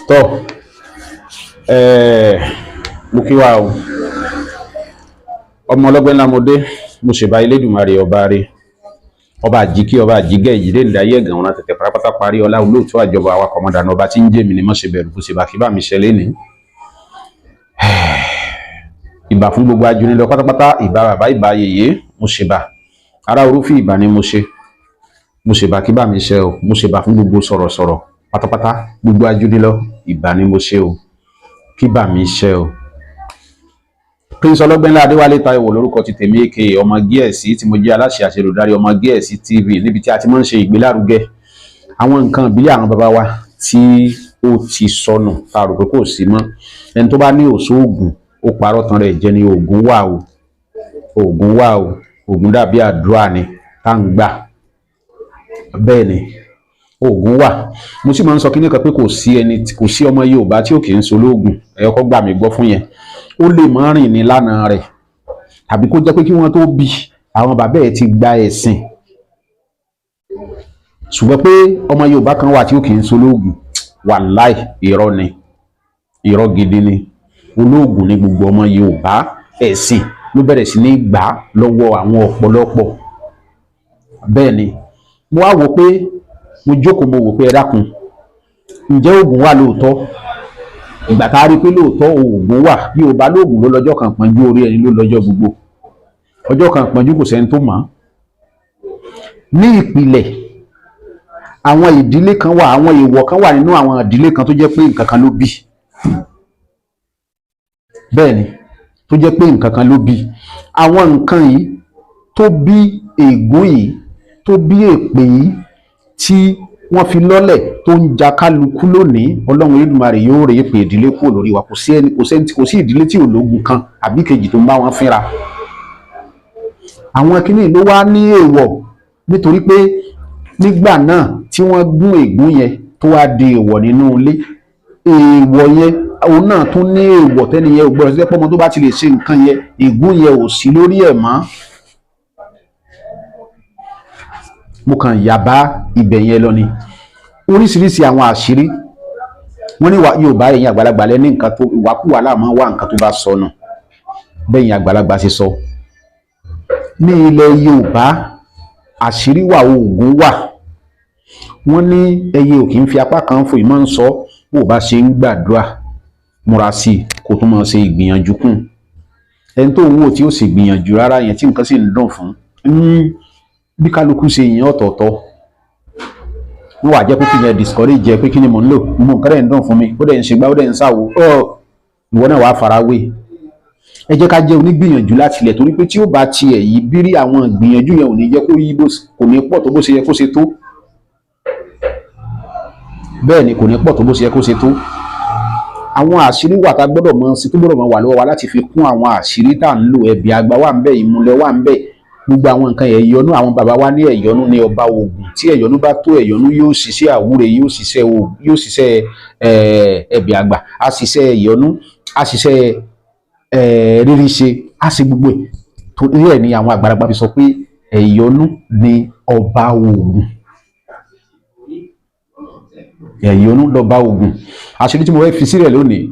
Tọ́ mo kí wa o. Ọmọ ọlọ́gbẹ́ ńlá mo dé, mo ṣèbá Elédùmarè, ọba rẹ̀, ọba àjíkí, ọba àjígẹ̀, ìjídé ìdáyé ẹ̀gàn ọ̀ràn tẹ̀tẹ̀ pátápátá parí ọlá, olóòtú àjọba awakọ̀ ọmọdànù, ọba tí ń jẹ́ mi ni mọ̀ ṣe bẹ̀rù kó ṣe bá kí bá mi ṣẹlẹ̀ ní. Ìbà fún gbogbo ajúnilọ pátápátá, ìbà bàbá, ìbà yèyé, mo ṣèbà ará orúfì, ìbà ni mo ṣe. Mo ṣèbà kí bá mi ṣe o. Mo ṣèbà fún gbogbo sọ̀rọ̀sọ̀rọ̀ pátápátá, gbogbo ajúnilọ, ìbà ni mo ṣe o, kí bá mi ṣe o. Prince Ọlọ́gbẹ́nlá Adéwálé Táíwò lórúkọ ti tèmi, aka Ọmọ Gíẹ̀sì, tí mo jẹ́ aláṣẹ àti olùdarí Ọmọ Gíẹ̀sì TV, níbi tí a ti máa ń ṣe ìgbélárugẹ àwọn nǹkan ìbílẹ̀ àwọn bàbá wa tí ó ti sọnù, tá a rò pé kò sí mọ́. Ẹni tó bá ní òṣoògùn, ó parọ́ tán rẹ̀ jẹ́ ni. Oògùn wà o, oògùn wà o. Oògùn dàbí àdúrà ni tá à ń gbà. Bẹ́ẹ̀ ni, oògùn wà. Mo sì máa ń sọ kíní kan pé kò sí ẹni, kò sí ọmọ Yorùbá tí ò kì í solóògùn. Ẹ kọ́kọ́ gbà mí gbọ́ fún yẹn. Ó lè má rìn ní lánàá rẹ̀, tàbí kó jẹ́ pé kí wọ́n tó bí àwọn bàbá ẹ̀ ti gba ẹ̀sìn, ṣùgbọ́n pé ọmọ Yorùbá kan wà tí ó kì í solóògùn, wàláì, irọ́ ni, irọ́ gidi ni. Olóògùn ni gbogbo ọmọ Yorùbá. Ẹ̀sìn ló bẹ̀rẹ̀ sí ní gbà lọ́wọ́ àwọn ọ̀pọ̀lọpọ̀. Bẹ́ẹ̀ ni, mo wá wò pé, mo jókòó, mo wò pé, ẹ dákun, ǹjẹ́ oògùn wà lóòótọ́? Ìgbà tá a rí i pé lóòótọ́ oògùn wà, Yorùbá lóògùn ló lọ́jọ́ kan pọ́njú, orí ẹni ló lọ́jọ́ gbogbo. Ọjọ́ kan pọ́njú, kò sẹ́ni tó mọ̀ ọ́n. Ní ìpìlẹ̀, àwọn ìdílé kan wà, àwọn èèwọ̀ kan wà nínú àwọn ìdílé kan tó jẹ́ pé nǹkan kan ló bí. Bẹ́ẹ̀ ni, tó jẹ́ pé nǹkan kan ló bí àwọn nǹkan yìí, tó bí ègún yìí, tó bí èpè yìí tí wọ́n fi lọ́lẹ̀ tó ń ja kálukú lónìí. Ọlọ́run Elédùmarè yóò rèé pè ìdílé kúrò lórí wa. Kò sí ẹni, kò sẹ́ni, kò sí ìdílé tí ò lógun kan àbí kejì tó ń bá wọn fínra. Àwọn kìíní ló wá ní èèwọ̀, nítorí pé nígbà náà tí wọ́n gún ègún yẹn tó wá di èèwọ̀ nínú ilé, èèwọ̀ yẹn òun náà tún ní èèwọ̀ tẹ́ni yẹn ò gbọ́dọ̀ sí pọ́nmọ́. Tó bá ti lè ṣe nǹkan yẹn, ègún yẹn ò sí lórí ẹ̀ mọ́. Mo kàn yà bá ibẹ̀ yẹn lọ ni. Oríṣiríṣi àwọn àṣírí wọ́n ní Yorùbá, ẹ̀yin àgbàlagbà lẹ ní nǹkan tó ìwàkúwà láàmú wá nǹkan tó bá sọnù. Bẹ́yìn àgbàlagbà ṣe sọ, ní ilẹ̀ Yorùbá, àṣírí wà, oògùn wà. Wọ́n ní ẹyẹ ò kì í fi apá kan fò. Ìmọ̀ ń sọ, bó o bá ṣe ń gbàdúrà, múra sí i, kó tún máa ṣe ìgbìyànjú kún. Ẹni tó ń wò tí ó sì gbìyànjú rárá yẹn, tí nǹkan sì ń dùn fún bí kálukú ṣe yàn ọ̀tọ̀ọ̀tọ̀, wọ́n wà jẹ́ pé kí yẹn discourage jẹ́ pé kí ni mò ń lò, mo nǹkan dẹ̀ ń dùn fún mi, ó dẹ̀ ń ṣe gbá, ó dẹ̀ ń ṣàwò ọ́, ìwọ náà wàá fara wé. Ẹ jẹ́ ká jẹ́ onígbìyànjú láti ilẹ̀, torí pé tí ó bá tiẹ̀ yí bírí, àwọn ìgbìyànjú yẹn ò ní jẹ́ kó yí bó kò ní pọ̀ tó bó ṣe yẹ kó ṣe tó. Bẹ́ẹ̀ ni, kò ní pọ̀ tó bó ṣe yẹ kó ṣe tó. Àwọn àṣírí wà tá a gbọ́dọ̀ mọ̀ sí, tó gbọ́dọ̀ mọ̀ wà lọ́wọ́ wa láti fi kún àwọn àṣírí tá à ń lò. Ẹ̀bì àgbà wà ń bẹ̀, ìmùlẹ̀ wà ń bẹ̀, gbogbo àwọn nǹkan ẹ̀yọ́nú. Àwọn bàbá wa ní ẹ̀yọ́nú ní ọba oògùn. Tí ẹ̀yọ́nú bá tó, ẹ̀yọ́nú yóò ṣiṣẹ́ àwúre, yóò ṣiṣẹ́, yóò ṣiṣẹ́ ẹ̀bì àgbà, á ṣiṣẹ́ ẹ̀yọ́nú, á ṣiṣẹ́ rírí ṣe, á ṣe gbogbo ẹ̀. Torí ẹ̀ ni àwọn àgbàlagbà fi sọ pé ẹ̀yọ́nú ní ọba oògùn, ẹ̀yọ́nú lọ́ba oògùn. Àṣírí tí mo fẹ́ fi sílẹ̀ lónìí,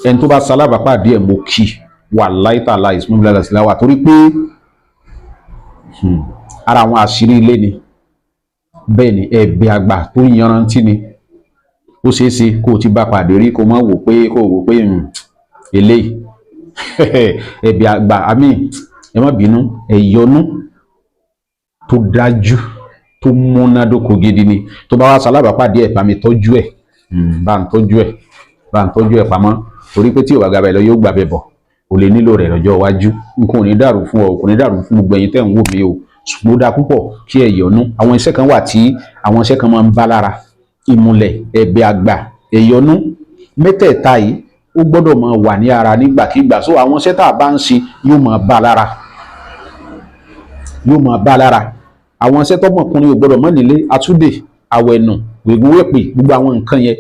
ẹni tó bá ṣalábàápàdé ẹ̀, mo kì wà láìta láìsí torí pé ara àwọn àṣírí ilé ni. Bẹ́ẹ̀ ni, ẹ̀bẹ̀ àgbà tó yanrantí ni. Ó ṣeé ṣe kó o ti bá pàdé rí, kó o má wò pé kó o wò pé eléyìí ẹ̀bẹ̀ àgbà àmì, ẹ má bínú, ẹ̀yọ́nú tó dájú, tó múnádóko gidi ni. Tó bá wá ṣalábàápàdé ẹ̀, bá mi tọ́jú ẹ̀, bá ń tọ́jú ẹ̀, bá ń tọ́jú ẹ̀ pamọ́, torí pé tí ò bá gba bẹ̀ lọ, yóò gbà bẹ̀ bọ̀, o lè nílò rẹ̀ lọ́jọ́ iwájú. Nǹkan ò ní dàrú fún ọ, kò ní dàrú fún gbogbo ẹ̀yin tẹ́ ń wò mí o. Ṣùgbọ́n ó dáa púpọ̀ kí ẹ yọ́nú. Àwọn iṣẹ́ kan wà tí àwọn iṣẹ́ kan máa ń bá lára: ìmùlẹ̀, ẹ̀bẹ̀ àgbà, ẹ̀yọ́nú. Mẹ́tẹ̀ẹ̀ta yìí, ó gbọ́dọ̀ máa wà ní ara nígbàkigbà. So àwọn iṣẹ́ tá a bá ń ṣe yóò máa bá lára, yóò máa bá lára. Àwọn iṣẹ́ tọmọkùnrin ò gbọ́dọ̀ mọ́ nílé: atúndè, àwẹ̀nù, wègúnwèpè, gbogbo àwọn nǹkan yẹn,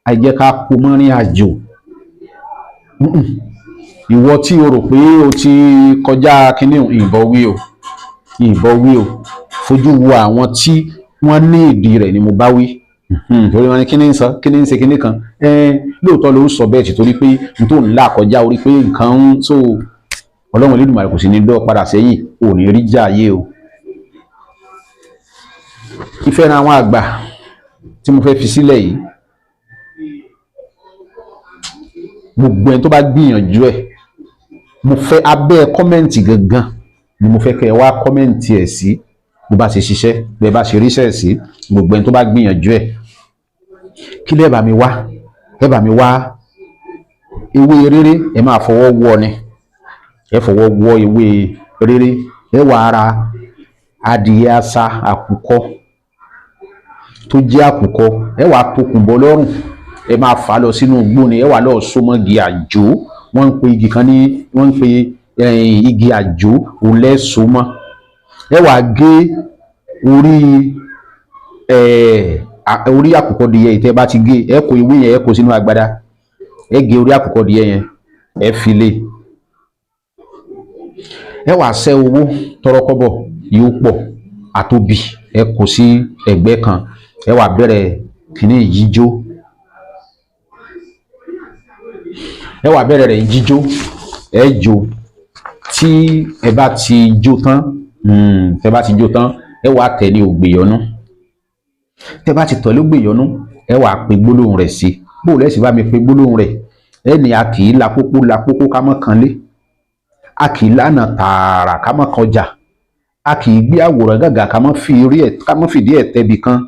àìjẹ́ ká kó mọ́rin àjò. Ìwọ tí o rò pé o ti kọjá kínní, ìbọn wí o, ìbọn wí o. Fojú wo àwọn tí wọ́n ní ìdí rẹ̀ ni mo bá wí. Torí wọn ni kí ni ń sọ, kí ni ń ṣe kíní kan. Lóòótọ́ ló ń sọ bẹ́ẹ̀, torí pé n tó ń là kọjá orí pé nǹkan ń so. Ọlọ́run Olódùmarè kò sí ní dọ́ padà sẹ́yìn, ò ní rí jà ayé o. Ìfẹ́ràn àwọn àgbà tí mo fẹ́ fi sílẹ̀ yìí, gbogbo ẹni tó bá gbìyànjú ẹ̀, mo fẹ́ abẹ́ comment gangan ni mo fẹ́ kẹ́ ẹ wá comment ẹ̀ sí, bó bá ṣe ṣiṣẹ́, bẹ́ẹ̀ bá ṣe ríṣẹ́ sí. Gbogbo ẹni tó bá gbìyànjú ẹ̀, kí lẹ́ẹ̀ bá mi wá? Ẹ bá mi wá ewé rere, ẹ máa fọwọ́ wọ́ ni, ẹ fọwọ́ wọ́ ewé rere. Ẹ wà ara adìyẹ asa àkùkọ tó jẹ́ àkùkọ, ẹ wà tokùn bọ́ lọ́rùn, ẹ máa fà á lọ sínú igbó ni, ẹ wà lọ́ọ́ so mọ́gi àjò. Wọ́n ń pe igi kan ní, wọ́n ń pe igi àjò, òun lẹ́ so mọ́. Ẹ wà gé orí orí àkùkọ dìyẹ yìí. Tẹ́ bá ti gé, ẹ kó ewé yẹn, ẹ kó sínú agbada, ẹ gé orí àkùkọ dìyẹ yẹn, ẹ fi lé. Ẹ wà ṣẹ́ owó tọrọkọ́bọ̀ yóò pọ̀ àtòbí, ẹ kó sí ẹ̀gbẹ́ kan. Ẹ wà bẹ̀rẹ̀ kìíní jíjó, ẹ wà bẹ̀rẹ̀ rẹ̀ jíjó. Ẹ jó, tí ẹ bá ti jó tán, tẹ bá ti jó tán, ẹ wà tẹ̀lé ògbèyọnú. Tẹ bá ti tẹ̀lé ògbèyọnú, ẹ wà pe gbólóhùn rẹ̀ sí. Bóò lẹ́sìn bá mi pe gbólóhùn rẹ̀? Ẹ ní a kì í la pópó la pópó ká mọ́ kan lé, a kì í lánà tààrà ká mọ́ kọjá, a kì í gbé àwòrán gàgà ká mọ́ fi orí ẹ̀, ká mọ́ fìdí ẹ̀ tẹ̀bi kan.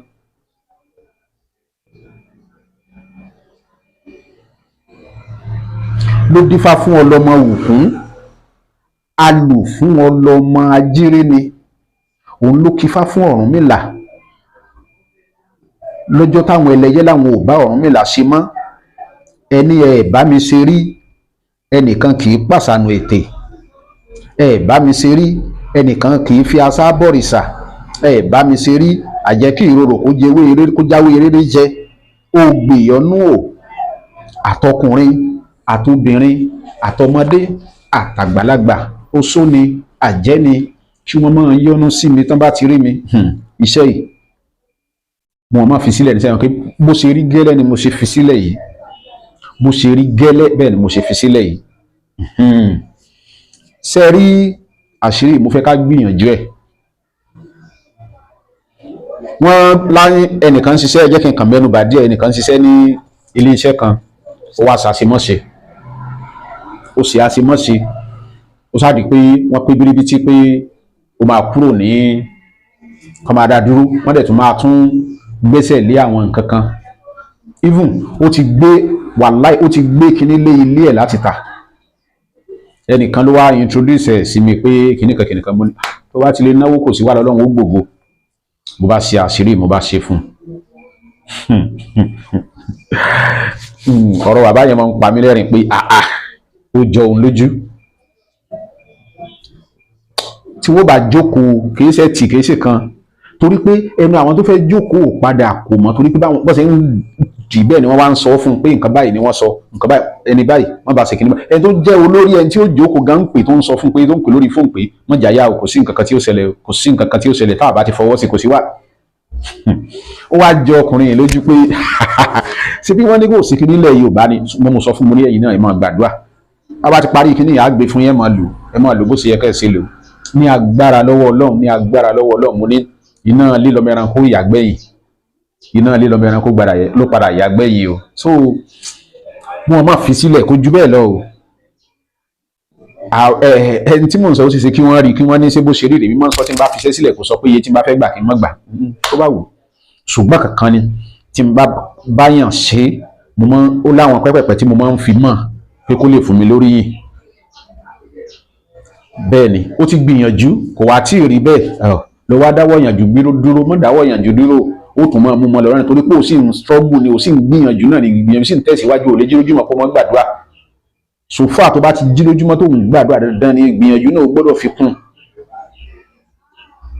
Ló dífá fún ọlọ́mọ òkun, alù fún ọlọ́mọ ajírí ni, òun ló kífá fún Ọ̀rúnmìlà lọ́jọ́ táwọn ẹlẹ́yẹ làwọn ò bá Ọ̀rúnmìlà ṣe mọ́. Ẹni ẹ bá mi ṣe rí, ẹnìkan kì í pàṣànù ètè. Ẹ bá mi ṣe rí, ẹnìkan kì í fi asá bọ̀rìṣà. Ẹ bá mi ṣe rí, àjẹ́ kí ìrorò kó jẹwé eré, kó jáwé eré jẹ. Ògbèyọnú o, àtọkùnrin àtobìnrin àtọmọdé àtàgbàlagbà, oṣó ni àjẹ́ ni, kí wọ́n máa yọ́nú sí mi tán bá ti rí mi. Iṣẹ́ yìí mo máa fi sílẹ̀ ní sẹ́yìn pé bó ṣe rí gẹ́lẹ́ ni mo ṣe fi sílẹ̀ yìí, bó ṣe rí gẹ́lẹ́ bẹ́ẹ̀ ni mo ṣe fi sílẹ̀ yìí. Ṣe rí àṣírí, mo fẹ́ ká gbìyànjú ẹ̀. Wọ́n láyé ẹnìkan ń ṣiṣẹ́, ẹ jẹ́ kí n kàn mẹ́nu bà díẹ̀. Ẹnìkan ń ṣiṣẹ́ ní ilé iṣẹ́ kan, ó wá ṣàṣemọ́ṣe, ó ṣe àṣemọ́ṣe, ó ṣáà di pé wọ́n pé bíríbítí pé ó máa kúrò ní kọ́ máa dá dúró, wọ́n dẹ̀ tún máa tún gbẹ́sẹ̀ lé àwọn nǹkan kan. Even ó ti gbé, wàláì, ó ti gbé kinní lé ilé ẹ̀ láti tà. Ẹnìkan ló wá introduce ẹ̀ sí mi pé kinní kan mo ní tó bá ti lè náwó kò sí wàhálà, Ọlọ́run ó gbògo. Mo bá ṣe àṣírí, mo bá ṣe fún un. Ọ̀rọ̀ bàbá yẹn máa ń pa mí lẹ́rìn pé àà ó jọ òun lójú. Tí wọ́n bá jókòó kìí ṣe tì kìí ṣe kan, torí pé ẹnu àwọn tó fẹ́ jókòó padà kò mọ̀, torí pé báwọn bọ́sẹ̀ ń dì bẹ́ẹ̀ ni wọ́n wá ń sọ fún un pé nǹkan báyìí ni wọ́n sọ, nǹkan báyìí, ẹni báyìí wọ́n bá ṣe kìíní báyìí. Ẹni tó jẹ́ olórí, ẹni tí ó jókòó gan ń pè, tó ń sọ fún un pé, tó ń pè lórí fóònù pé wọ́n jà yá o, kò sí nǹkan kan tí ó ṣẹlẹ̀, kò sí nǹkan kan tí ó ṣẹlẹ̀ tá a bá ti fọwọ́ sí, kò sí wà. Ó wá jọ ọkùnrin yìí lójú pé ṣé bí wọ́n ní kò sí kíní ilẹ̀ Yorùbá ni. Mo sọ fún mo ní ẹ̀yin náà ẹ máa gbàdúrà, a bá ti parí kíní yà á gbé fún yẹn, máa lò, ẹ máa lò bó ṣe yẹ ká ẹ ṣe lò. Ní agbára lọ́wọ́ Ọlọ́run, ní agbára lọ́wọ́ Ọlọ́run, mo ní iná lílọmọ ẹranko yàgbẹ́yìn, iná lílọmọ ẹranko ló padà yàgbẹ́yìn o. So wọn máa fi sílẹ̀ kó ju bẹ́ẹ̀ lọ o. Ẹni tí mò ń sọ ó ṣe ṣe kí wọ́n rí, kí wọ́n ní ṣé bó ṣe rí rèé. Mi máa ń sọ tí n bá fiṣẹ́ sílẹ̀ kó sọ pé iye tí n bá fẹ́ gbà kí n má gbà tó bá wù. Ṣùgbọ́n kankan ni tí n bá báyàn ṣe, mo máa ó láwọn pẹ́pẹ̀pẹ́ tí mo máa ń fi mọ̀ pé kó lè fún mi lórí yìn. Bẹ́ẹ̀ ni ó ti gbìyànjú, kò wá tí ì rí bẹ́ẹ̀ lọ wá dáwọ́ ìyànjú dúró, mọ́ dáwọ́ ìyànjú dúró, ó tún máa mú mọ́ lọ rẹ́rìn, torí pé ó sì ń struggle ni, ó sì ń gbìyànjú náà ni, gbìyànjú sì ń tẹ̀síwájú. Ò lè jí lójúmọ́ kó mọ́ gbàdúrà. Sòfà tó bá ti jí lójúmọ́ tó ń gbàdúrà dandan ni gbìyànjú náà ó gbọ́dọ̀ fi kún.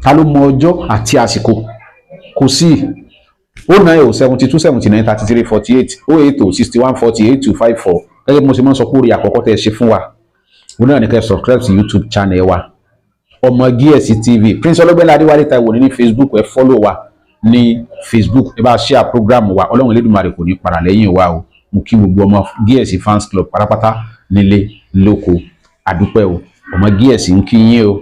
Ta ló mọ ọjọ́ àti àsìkò? Kò sí. 090 72 79 33 48, 080 61 48 254. Gẹ́gẹ́ bí mo ṣe máa ń sọ pé orí àkọ́kọ́ tẹ́ ẹ ṣe fún wa, òun náà ní kẹ́ ẹ subscribe sí YouTube channel wa, Ọmọ Gíẹ̀sì TV. Prince Ọlọ́gbẹ́lá Adéwálé Táíwò ní Facebook, ẹ follow wa. Ní Facebook, ẹ bá a share program wa. Ọlọ́run Elédùmarè kò ní padà lẹ́yìn wa o. Mo kí gbogbo ọmọ Gíẹ̀sì fans club pátápátá nílé lóko. Àdúpẹ́ o. Ọmọ Gíẹ̀sì ń kí yín o.